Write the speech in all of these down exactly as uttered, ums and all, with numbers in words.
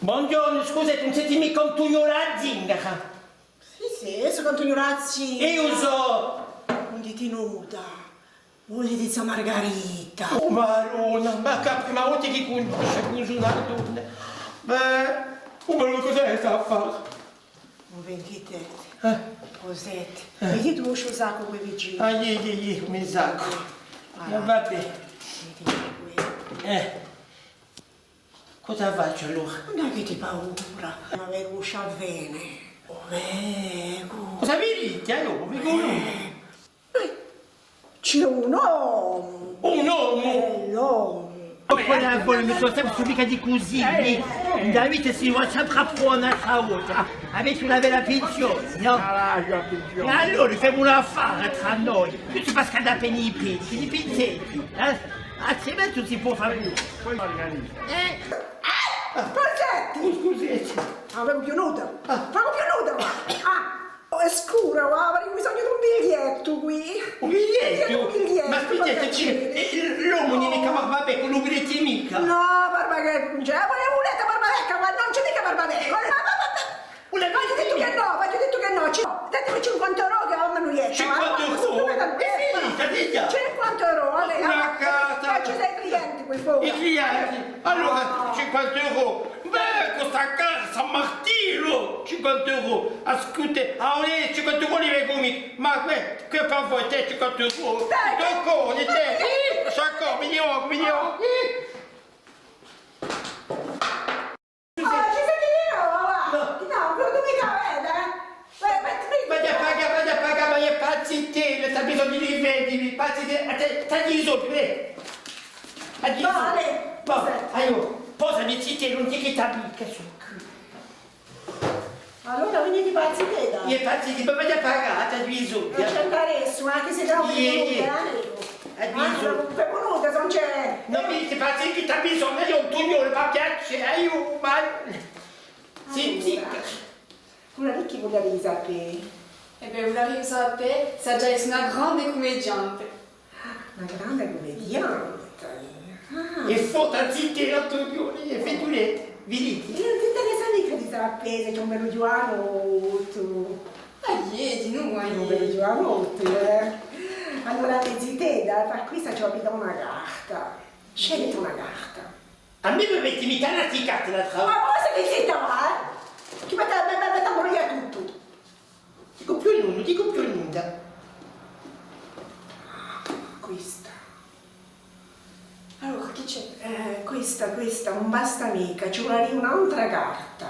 Bonghjornu, scusate, ùn site micca Antugnolu a zingara? Sì, sì, sò Antugnolu a zingara. Eiu sò... Ùn dite nudda. Ùn dite zà Margarita. Oh Maronna, ma chì hè a prima volta chì cunnoscu cusì una donna. Bè, cum'è, cos'hè sta affare? Ùn vi inchietate. Eh. Cos'hè? Eh. Mettite u saccu quì vicinu. Ah, iè, iè, iè, u me saccu. Voilà. Ma va bè. Mettite quì. Eh. Cosa facciu allora? Ùn avete paura. Ma vecu u sciavene. U vecu. Cosa mi dite? Allora, u vecu? Eh. Eh, ci hè un omu! Un omu! Eh, l'omu! Ma quale hè, mi sò sempre stupita di cusì, eh, mi, in a vita si vole sempre à pruvà un'altra volta. Avete una bella pensione, nò? Ah, la pensione. È allora femu un affare trà noi. Tù ti fai scaldà appena i pedi, chì ti pensi, eh? Altrimenti ùn si pò fà più. Eh? Ah, Pasetti! Scusate. Ah, ùn vecu più nudda. Ah. Ùn vecu più nudda, và. Ah! Oh, hè scuru, và, avarei bisognu d'un bigliettu quì. Un bigliettu? Un bigliettu, ma aspitate, ci, eh, l'omu ùn hè micca Barbabeca, ùn u credite micca? Nò, Barbabeca, ùn ci hè, ma vulete Barbabeca, ma ùn ci hè micca Barbabeca. Ma, ma, ma, ma, v'aghju dettu chì nò, v'aghju dettu chì nò, ci, datemi cinquanta euro chì v'aghju dettu, eh. Cinquanta euro? Hè finita, dica. Cinquanta euro, va bè, una carta. Ci sò i clienti quì fora. I clienti? Allora, cinquanta euro. Bè, costa cara, San Martinu, cinquanta euro. Asculta, ah, eh, cinquanta euro li vecu micca. Ma què, què per voi, tè, cinquanta euro. Dai, dai, dai, eh, sciacco, mi ne vò, mi ne vò. Oh, ci sò eiu, và. Nò. Nò, ùn vecu micca, eh. Vai, vai, vai. Vai à pagà, vai à pagà, ma hè pazzitella, t'hà bisognu di vede, pazzitella, t'hà, t'hà dui soldi, vè. Và, allez, bon, aiò, posami, zitella, ùn ti chì t'abbicca, sù. Allora, venite pazzitella. Hè pazzitella, ma vai à pagà, t'hà dui soldi, eh. Ùn ci hè interessu, eh, chì si trova... Iè, iè. T'hà dui soldi. Ùn ci hè nudda, s'ùn ci hè... Nò, mi, sè pazzitella, chì t'hà bisognu, eiu, Antugnolu, pà piacè, aiò, ma... Sì, sì. Allora, chì vulete sapè? È bè, vulia sapè s'aghju da esse una grande cummediante. Una grande cummediante? Ah. Hè forte, zitella, Antugnolu, hè fetuletta, vidite. È ùn t'interessa micca di sapè s'ellu hè un bellu ghjuvanottu? Ah, iè, di nò, ah, iè. Un bellu ghjuvanottu, eh. Allora, zitella, per quessa ci vole à piglià una carta. Sceglite una carta. À mè mi mettite micca un'altra carta, l'altra. Ma voi site zitta, và, eh? Chì m'avete, m'avete, m'avete imbrugliatu tuttu. Dicu più nunda, dicu più nunda. Questa. Allora, chì ci hè? Eh, questa, questa, ùn basta micca, ci vularia un'altra carta.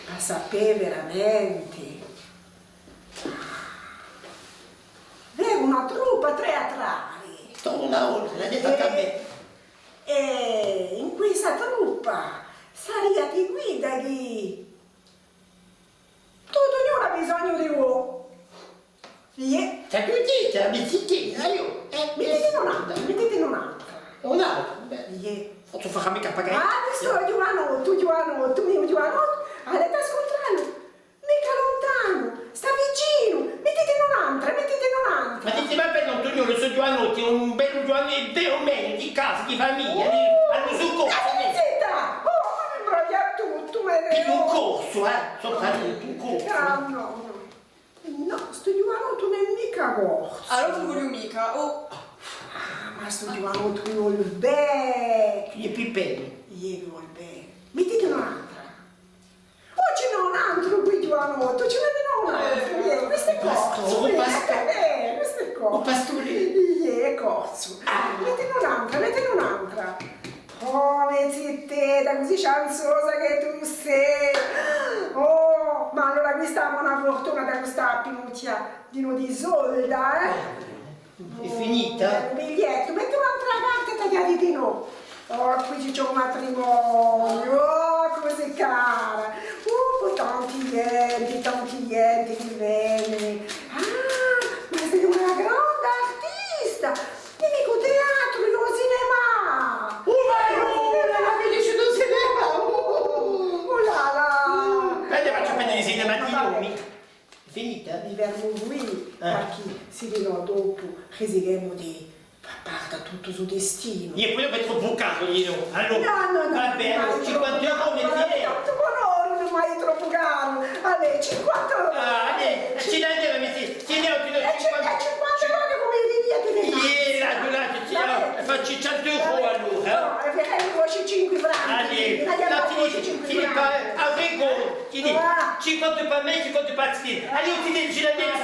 Pà sapè veramenti. Vecu una truppa teatrale. Torna una volta, l'hai detta ancu à mè. È in questa truppa saria di guida chì tuttu ognunu hà bisognu di voi. Iè. T'aghju dettu, a me zitella, eiu. Eh, mettitene un'altra, mettitene un'altra. Un'altra? Bè. Iè. Ùn ti facciu micca pagà. Ah, questu hè ghjuvanottu, ghjuvanottu, micca ghjuvanottu. Avete da scultrallu. Micca luntanu, stà vicinu! Mettitene un'altra, mettitene un'altra! Ma dite, ma bè, Antugnolu, stu ghjuvanottu hè un bellu ghjuvanottu, hè veru, di casa, di famiglia, di, uh, à u so corsu, eh. Zitta! Oh, ma mi imbrogliate tuttu, ma... Pigliu un corsu, eh, soprattuttu un corsu. Ah, nò, nò. Nò, stu ghjuvanottu ùn hè micca corsu. Allora ùn vogliu micca, oh. Ah, ma stu ghjuvanottu vi vole bè. Hè più bellu. Iè, vi vole bè. Mettitene un'altra. Oh, ci n'hè un antru quì, ghjuvanottu, ci n'hè un antru, eh, questu hè corsu, u pastore. Eh, questu hè corsu. U pastore. Iè, hè corsu. Ah. Mettitene un'antra, mettitene un'antra. Oh, mè zitedda, cusì scianzosa chì tù sì. Oh, ma allora questa hè una furtuna da questa pinuccia dinò di solda, eh? Hè finita? Oh, un bigliettu, metti un'antra carta è tagliati dinò. Oh, quì ci hè un matrimoniu, oh, cusì cara. Uh, tanti ghjenti, tanti ghjenti chì vene. Ah, ma sì una grande artista. Dimmi, cù u teatru, u cinema. Oh, ma eiu, a finisciu u cinema. Oh, là là. Vedi, facciu appena u cinema di nomi. Finita? Mi fermu quì, eh, perchè sinnò dopu risichemu di fà perde tuttu u so destinu. È po hè troppu caru, eiu. Allora, nò, nò, nò, va bè, nò, allora, cinquanta euro, mettite. Tantu bonu, Caru, allez, cinquanta euro. Ah, allez, ci dai, mi ti, ti dai, ti dai cinquanta. È cinquanta euro, cum'è ti dicu, ti dai. Iè, là, là, ti dai, facciu centu euro allora, eh? Nò, è per cinque franchi. Allez, là, ti dai, ti dai, a prego, ti dai, cinquanta per mè, cinquanta per ti. Allez, ti dai, ci dai.